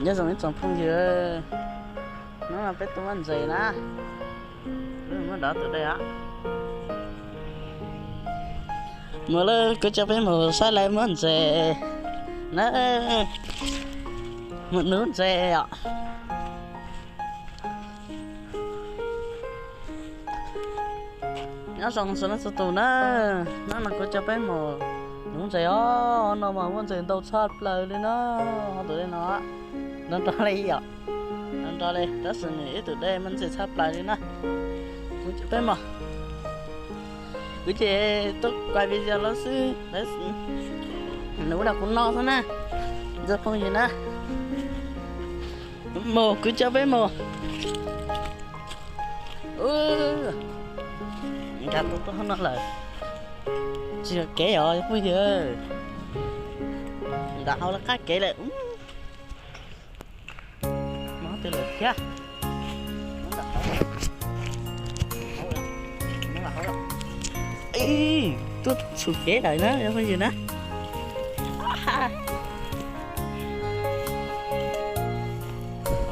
Nyob zoo ib tsoom phooj ywg, hnub no peb tuaj muab ntses na, muab dov tus dej os. Mus lawm, kuv coj peb mus saib lawv muab ntses na, mus nuv ntses os. Nyob zoo txhua leej txhua tus na, hnub no kuv coj peb mus nuv ntses os, no mas muaj ntses ntau tshaj plaws li na, ho tus dej no, nrov nrov li yom, nrov nrov li, tab sis nws ib tus dej muaj ntses tshaj plaws li na, kuv coj peb mus. Kuv ces tuaj kuaj video los xwb, lawv nuv rau kuv no xwb na, ntxhua phooj ywg na. Mus, kuv coj peb mus. Nkag tuaj tuaj no lawm, tsis yog kev os phooj ywg, nram hauv lawv qab kev lawm. Mus twg lawm thiab? Ib, tuaj txhus kev lawm na phooj ywg na.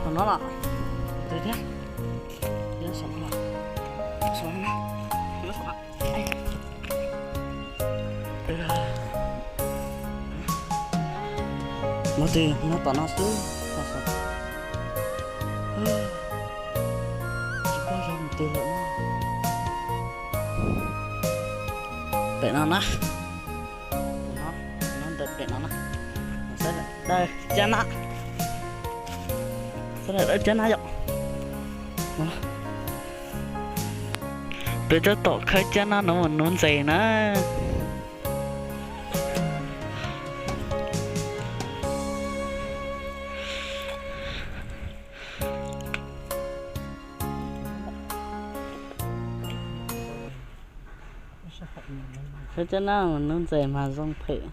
Qhov no los twg thiab? Mus twg no tom no xwb. Tsis paub zoo mus twg lawm. Pem no na. Ntawm pem no na. Sawv daws cab na. Sawv daws cab na yom. Peb tab tom khawb cab na no mus nuv ntses na. Khawb cab na mus nuv ntses mas zoo phem.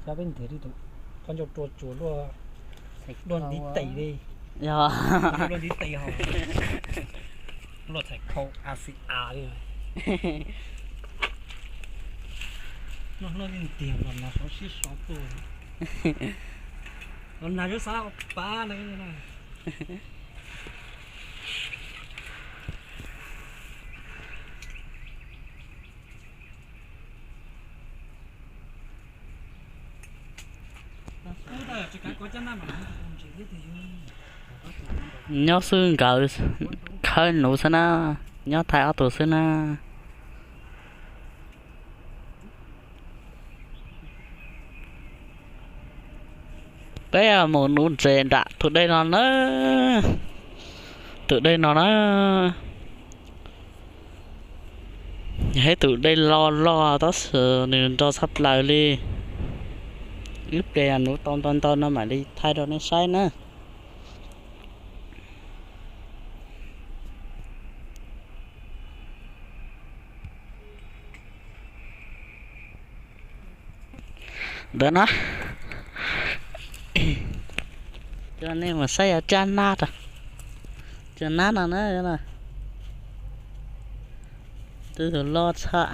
Cab peb ntes li tus qhov ncauj rua tsuas luaj ntiv tes li. Yog luaj ntiv tes ho luaj txhais khau a xi a li. Noj noj yeej tiag los nas sov siab sov tuaj. Los nas yuav xav pav na. Nyob xwb nkawd khawb nuv xwb na, nyob thaij ob tug xwb na. Peb mus nuv ntses nram tus dej no na, tus dej no na. Yog ib tus dej loj loj tab sis nws nrau tshaj plaws li. Ib pliag yog nuv tau ntau ntau no mam li thaij rau nej saib na. Ntawd na, coj nej mus saib yog caj nab, caj nab no na, twb tus loj tshaj.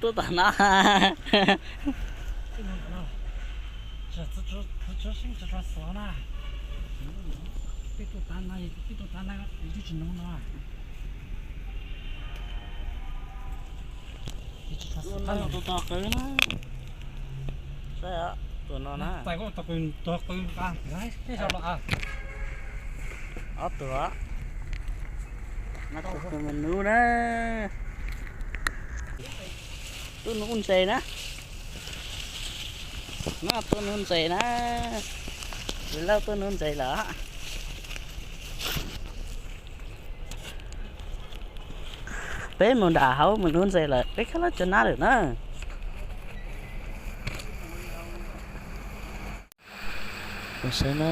Tuaj tom no. Tus tog qw na. Saib tus no na. Ob tug. Tus mus nuv na. Tuaj nuv ntses na. No tuaj nuv ntses na. Tsis lauj, tuaj nuv ntses lawm. Peb mus nram hauv mus nuv ntses lawm, peb khawb lawv cov nab lawm na. Saib na,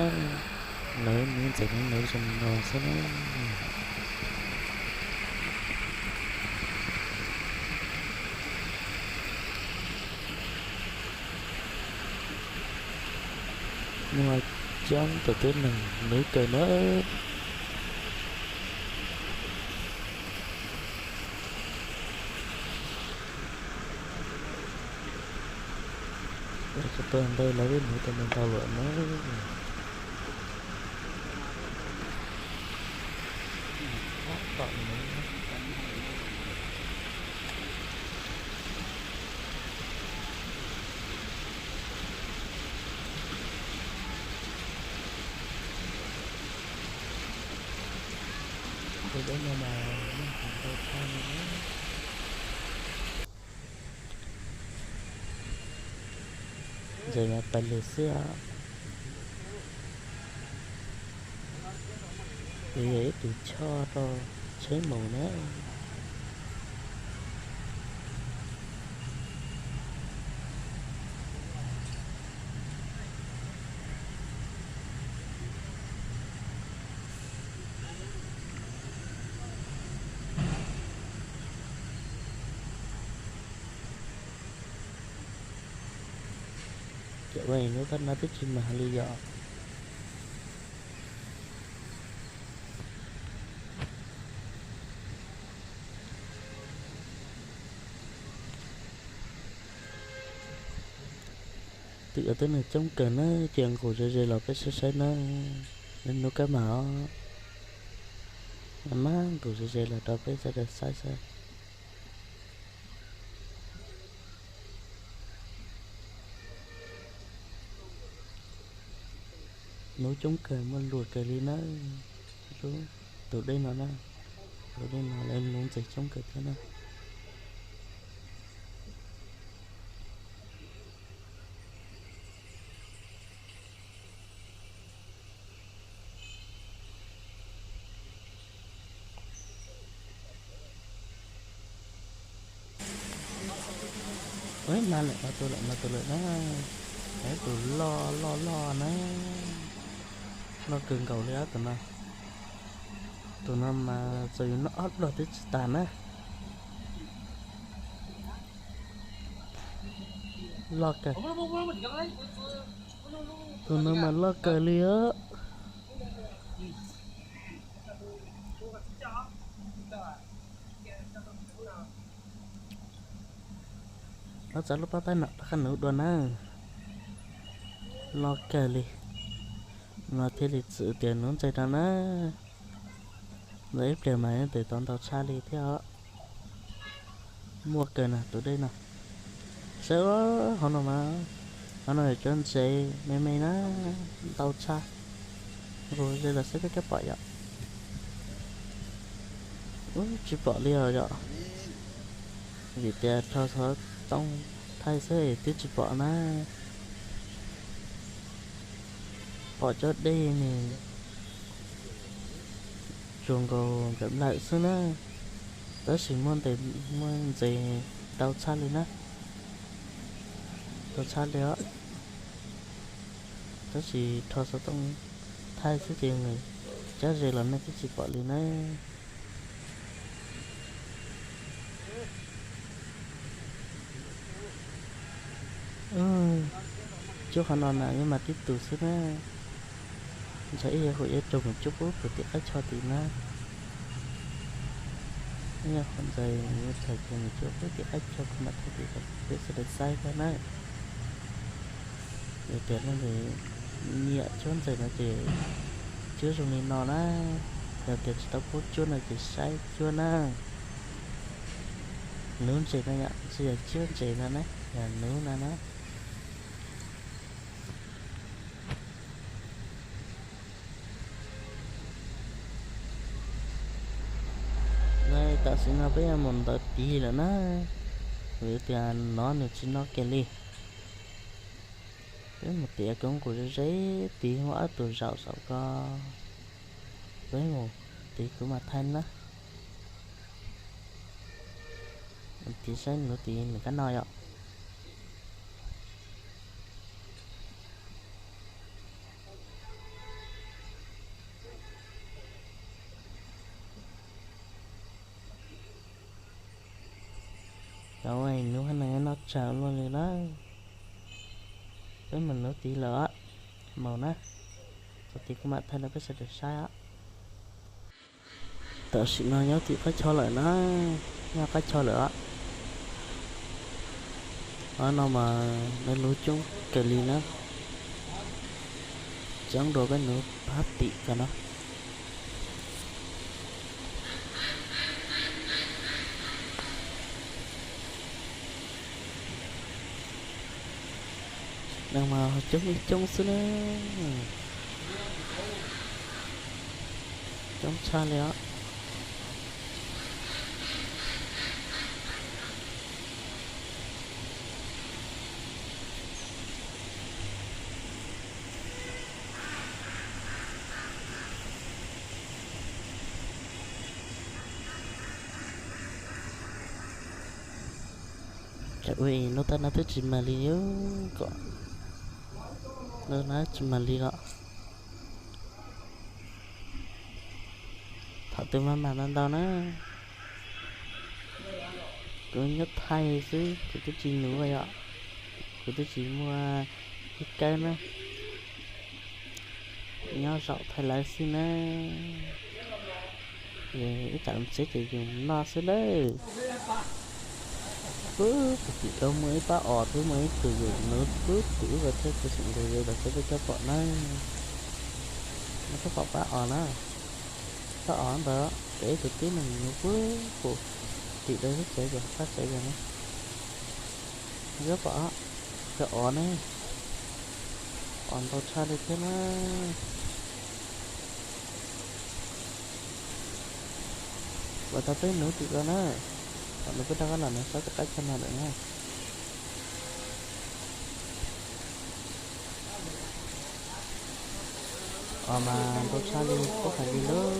lawv nuv ntxeem nuv zoo no xwb na. Muaj coob tus tib neeg nuv kawg na. Tuaj ntawd lawv peb nuv tau ntau lawm na. Tus dej no mas yeej tau tshaj li na. Ntses mas pais lug xwb os. Ces yog ib tus choj rau tsheb mus na. Cov ua hnub qab no twb tsis mag li yom. Twb yog tib neeg coob kawg na, cia nqus ze ze los peb saib saib na. Hnub kab mag os, mas nqus ze ze los rau peb sawv daws saib saib. Nuv coob kawg, muaj luag kawg li na. Lub tus dej no na, tus dej no lawv nuv ntses coob kawg thiab na. Ub, mas lawm, mas tus lawm, mas tus lawm na. Ib tus loj loj loj na, loj kawg nkaus li os tus no. Tus no mas txawm yus noj ob log twb tsis tas na. Loj kawg. Tus no mas loj kawg li os. Ob txav lub pab taib no rov qab nuv dua na. Loj kawg li. No thiaj li txwm tias nuv ntses no na. Ntawm ib pliag mas yeej tau ntau tshaj li thiab os. Muaj kawg na tus dej no. Saib hauv no mas, hauv no yog cov ntses me me na, ntau tshaj. Nqus ze los saib peb kab pom yom. Ub, tsis pom li os yom. Vim tias rho xov tooj thaij xwb twb tsis pom na. Pom cov dej nws tsuas nkaus nplawm nplawm xwb na, tab sis muaj ntses, muaj ntses ntau tshaj li na, ntau tshaj li os. Tab sis rho xov tooj thaij xwb ces nws cab ze los nej twb tsis pom li na. Cuab qhov no na, yuav mas tib tus xwb na. Ntshai ib yam huam yuav raug mus cuab pub tim qab choj tid na. Ib yam huam ntshai yuav raug mus cuab pub tim qab choj, kuv mam thaij tim rau peb sawv daws saib thiab na. Yog tias leej twg nyiam cuab ntses no ces cuab zoo li no na. Yog tias tsis tau paub cuab no ces saib cuab na. Nuv ntses no yom, tsis yog cuab ntses no na, yog nuv no na. Tam sim no peb yuav mus ntawd tid lawm na, vim tias no nws tsis no kiag li. Peb mus tiav koob nqus ze ze tid, muaj ob tug zaum saum ko, peb mus tid kuv mam thaij na. Tid saib nuv tid nws kab no yom. Tsawm luaj li lawm. Peb mus nuv tid lawm os. Maus na. Txog tid kuv mam thaij rau peb sawv daws saib os. Tam sim no nyob tim qab choj lawm na. Nyob qab choj lawm os. Ob no mas nws luv coob kawg li na. Coob dua peb nuv phab tim ko no. Neeg mas coob ib coob xwb na. Coob tshaj li os. Ua ib hnub tab no twb tsis mag li, kom hnub no tsis mag li los. Thaum twg mag mag ntau ntau na. Kuv nyob thaij xwb, kuv twb tsis nuv yom. Kuv twb tsis muaj ib kawb na. Nyob zaum thaij lawv xwb na. Ib tsam txiv ces yus noj xwb lawm. Pub puag tim rau muaj ib pab os thiab muaj ib tug yus nuv pub tim ub ko thiab kuv xav nkaus yus los thiab peb cov pom na. Muaj cov pom pab os na. Pab os ntawd ces ib tug tib neeg nuv pub puag tim rau lub tsev yog pab tsev yog na. Cov pom, cov os ne, os ntau tshaj li thiab na. Ua tau peb nuv tim ko na. Thaum nuv peb rov qab los nws sab tom qab choj no lawm na. Os mas ntau tshaj li, pub hais li lawm.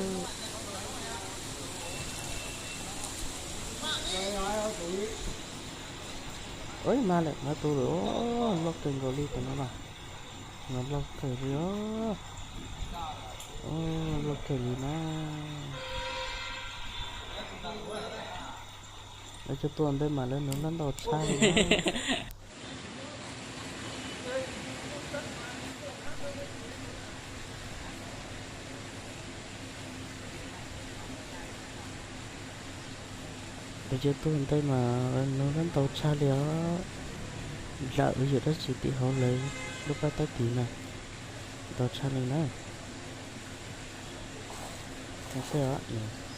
Ua mas lawm, no tus loj kawg nkaus li tus no na. No loj kawg li os. Loj kawg li na. Lawv cov tuaj ntawd mas lawv nuv ntau tshaj li na. Lawv cov tuaj ntawd mas lawv nuv ntau tshaj li os. Dlawm yam dab tsi tim hauv lawv lub pab taub tid na. Ntau tshaj li na.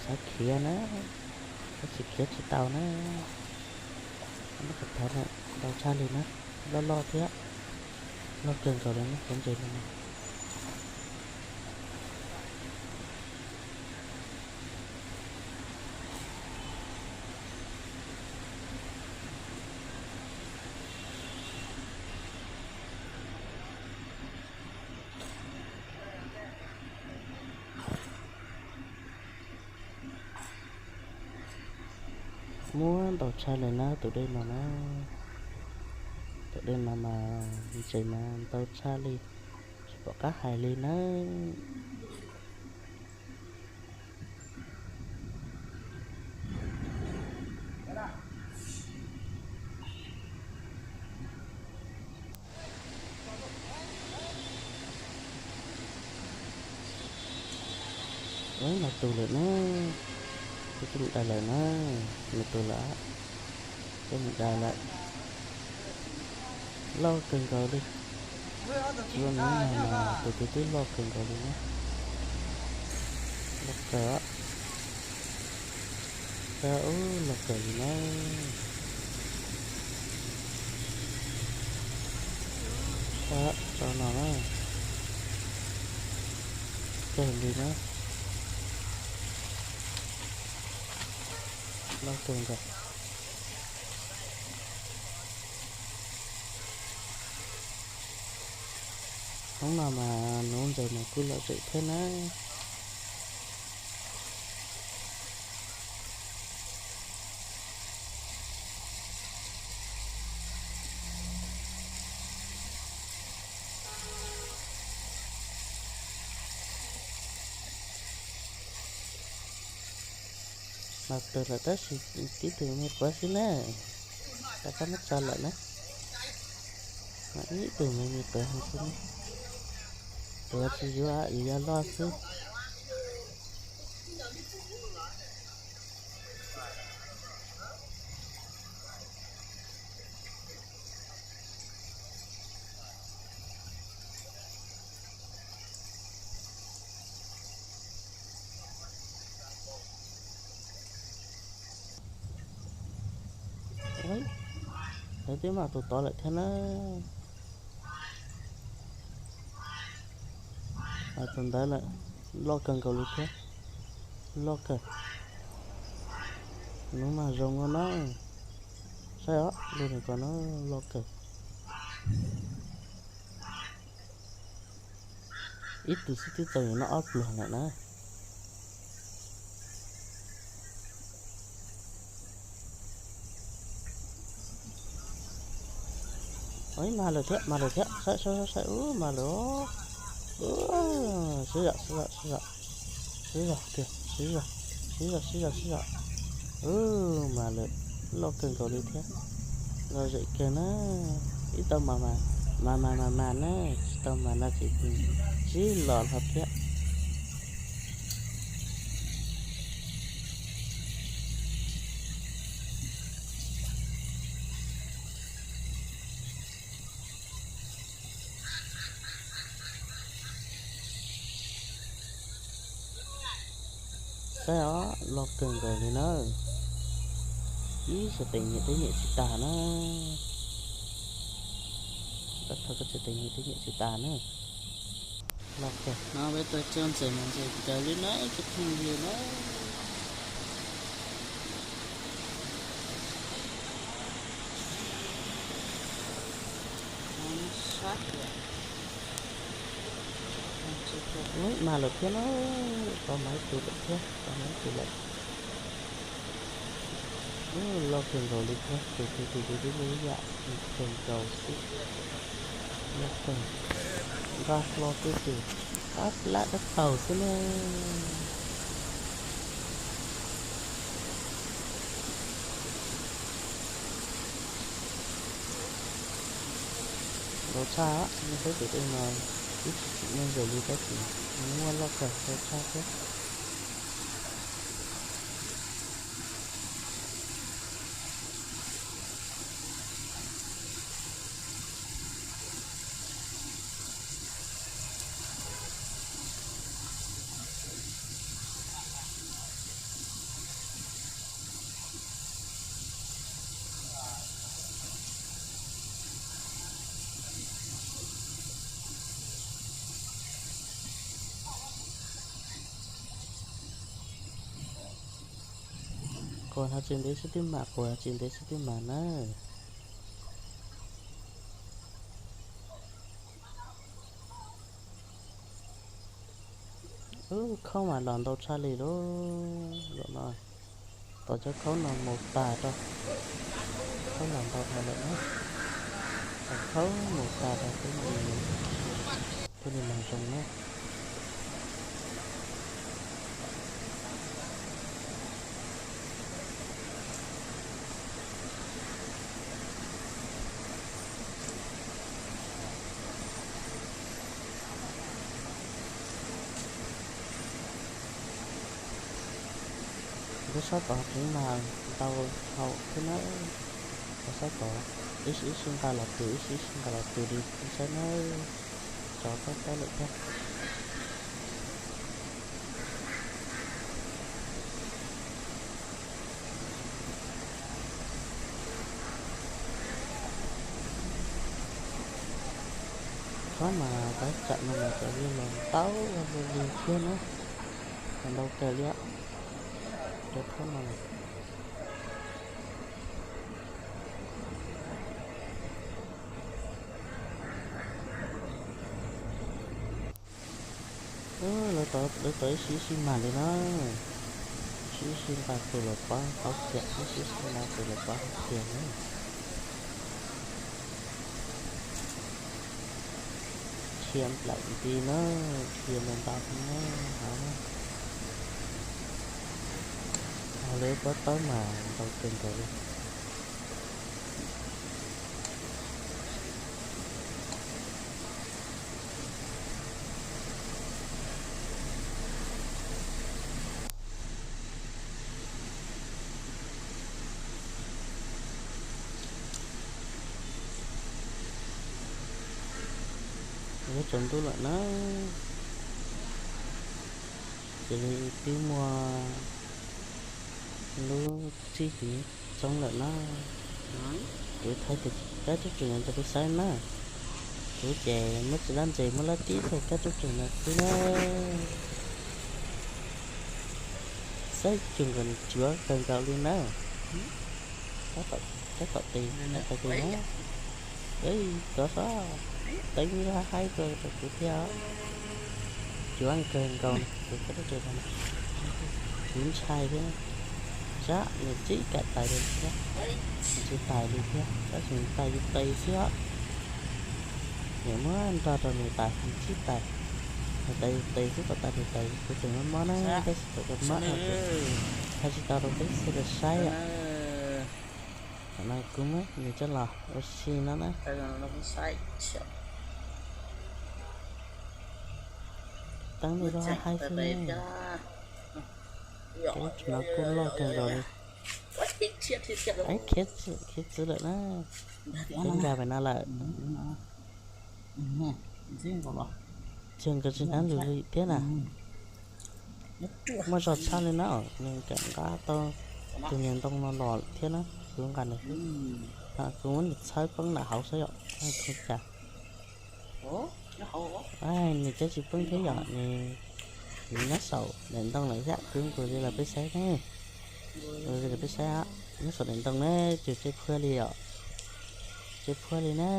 Xav khiav na, tab sis khiav tsis tau na. Lub qhov thaiv na, ntau tshaj li na, loj loj thiab, loj kawg nkaus li na, qhov ntses no. Muab ntau tshaj li na tus dej no na. Tus dej no mas ntses mas ntau tshaj li, tsis pom qab hais li na. Ub, no tus lawm na, twb mus dai lawm na, no tus lawm, twb mus dai lawm, loj kawg nkaus li. Tsis ua nub no mas tus twb twb loj kawg nkaus li na, loj kawg, tab ub loj kawg li na. Tab tso no na, kawg li na, loj kawg nkaus. Hnub no mas nuv ntses mas kuj lom zem thiab na. Los kawg lawm tab sis tib tug me quav xwb na. Sab muab tso lawm na. Ib tug me me tuav heev xwb ne. Tuav tsis yuav, yuav loj xwb. Lawv twb mam tus tod lawm thiab na. Tus ntawd lawm, loj kawg nkaus li thiab. Loj kawg. Nws mas zoo no na. Saib os, lub nws ko no loj kawg. Ib tug xwb twb txaus nyuam no ob pluag lawm na. Ib, mas lawm thiab, mas lawm thiab, saib saib saib, ub, mas lawm. Siv zog, siv zog, siv zog, siv zog kiag, siv zog, siv zog, siv zog, siv zog. Ub, mas lawm, loj kawg nkaus li thiab. Lom zem kawg na. Ib tau mas mas mas mas mas na, tsis tau mas no ces sib los hlo thiab. Saib os, loj kawg nkaus li na. Ib txhais tes nyiam twb nyiam tsis tas na. Koj txhais tes nyiam twb nyiam tsis tas na. Loj kawg no, peb tuaj coj ntses mas ntses kawg li na, ib tug phooj ywg na. Ub, mas lawm thiab na. Tau mas ib tug lawm thiab, tau mas ib tug lawm. Ub, loj kawg nkaus li thiab, tus twg tus twg twb lub yam kawg nkaus xwb. Loj kawg, nqa hlo xwb ces qab plab dab taug xwb na. Ntau tshaj, nej saib tus dej no twb tsis tsim nyog zoo li tab sis muaj loj kawg ntau tshaj thiab. Quas hnav tsis ntev xwb twb mas, quas hnav tsis ntev xwb twb mas na. Ub, khaub mas los ntau tshaj li lauj. Zaum no tos cov khaub no mus tag rau. Khaub los ntau dhau lawm na. Tos khaub mus tag rau thiaj li, thiaj li mas zoo na. Lub sab tod tseem mas ntau dhau thiab na. Lub sab tod ib sij ib sij nqa los tus, ib sij ib sij nqa los tus li saib na. Tsov tab tab lawm thiab. Khaub mas tab tsam no mas cov liaj los ntau li li thiab na. Los ntau kawg li os. Cov khaub no. Lawv tau, lawv tau ib sij ib sij mas li na. Ib sij ib sij nqa tus los pab qhov kiag, ib sij ib sij nqa tus los pab qhov kiag na. Dhia nplaim nti na, dhia ntau ntau na, hauv na. Hauv lawv pob tawb mas ntau kawg nkaus li. tsaus ntuj lawm na, ces li twb muaj lub tsib hlis txoob lawm na. Kuv thaij tias kab tub tseem ntawd rau peb saib na. Kuv ces muab tsis lab ntses, muab lab tib tug kab tub tseem ntawd xwb na. Saib cuag nkaus nws cuav kawg nkaus li na. Kab tom tes, kab tom tes na. Tov xwb, teeb haib rau kuv thiab. Cuav kawg nkaus, kuv kab tub tseem no, kuv ntshai thiab. Tsam nws tsis kam tais li thiab, nws tsis tais li thiab, tab sis nws tais yus tes xwb os. Nws muab nrog rau nws tais, nws tsis tais, nws tais yus tes xwb, tau tais nws tes, kuv tseem mob mob na, tab sis thaum kawg mob no ces thaij tsis tau rau peb sawv daws saib os. Thaum no kuv muab nws coj los ua si no na. Teeb li lub haib xwb na. Kab tub tseem no kuj loj kawg nkaus li. Khiav txwv lawm na. Khiav nkag pem no lawm. Tsuag nkawd tsis hnab lwm li thiab na. Muaj zog tshaj li na, nws kam nqa tau tus niag ntoo no los thiab na, kuv nqa nws, kuv muab nws txhawb poob nram hauv saib yom, cas. Nws cab tsis poob thiab yom, nws nyob saum daim ntoo lawm thiab, kuv nqus li los peb saib ne. Nqus li los peb saib, nyob saum daim ntoo na, ces tsev phuab li yom, tsev phuab li na,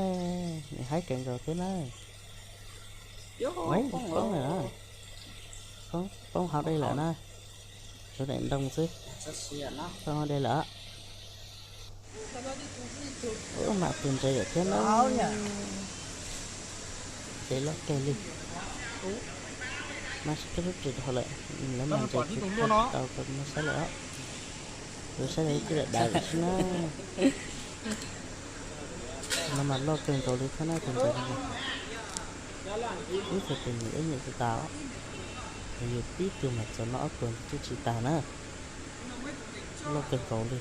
nws haib kawg nkaus thiab na. Poob lawm, poob hauv dej lawm na. Tshuav daim ntoo xwb, poob hauv dej lawm. Ub, mam tus ntses lawm thiab na. Ntses loj kawg li. Mas sib kab lub tsev dhau lawm, lawv mam ntses tsis tau tau no saib lawm. Lawv saib lawv tij lam dawm lawm xwb na. No mas loj kawg nkaus li thiab na tus ntses no. Ib txhais tes nws ib nyuag tsis tas, yus tib tug mas txog no ob puas twb tsis tas na. Loj kawg nkaus li.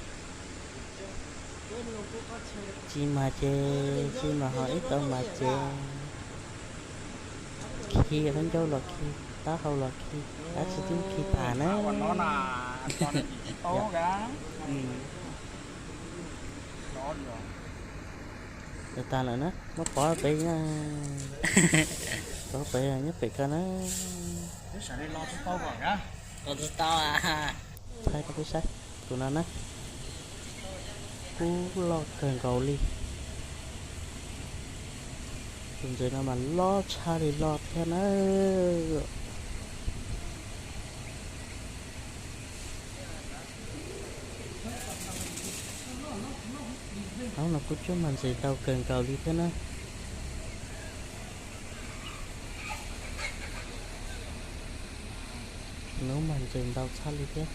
Tsis mas ces, tsis mas ho ib tau mas ces khi khaub ncaub los khi, taub hau los khi, tab sis twb khi tas na. Tag lawm na, muab pov pem, pov pem nyob pem ko na. Thaij rau peb saib tus no na, kub loj kawg nkaus li. Tus ntses no mas loj tshaj li loj thiab na. Hnub no kuj coob mas ntses ntau kawg nkaus li thiab na. Hnub mas ntses ntau tshaj li thiab.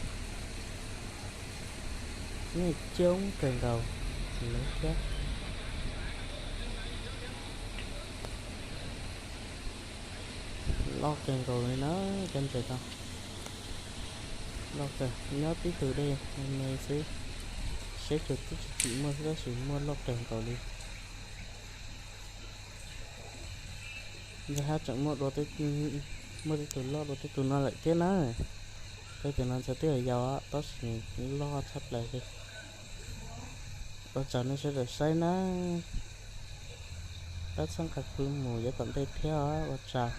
Nej coob kawg nkaus li thiab. Loj kawg nkaus li na, cov ntses no. Loj kawg, nyob tib tug dej me me xwb. Seb tsuas twb tsis tsim muaj xwb tab sis muaj loj kawg nkaus li. Ntxhais hab tseem muaj dua, muaj tej tug loj dua tej tug no lawm thiab na. Tej tug no ntxhais twb yau yau tab sis loj tshaj plaws li. Ua tsaug nej sawv daws saib na. Pab txhawb nqa kuv mus yav tom ntej thiab os, ua tsaug.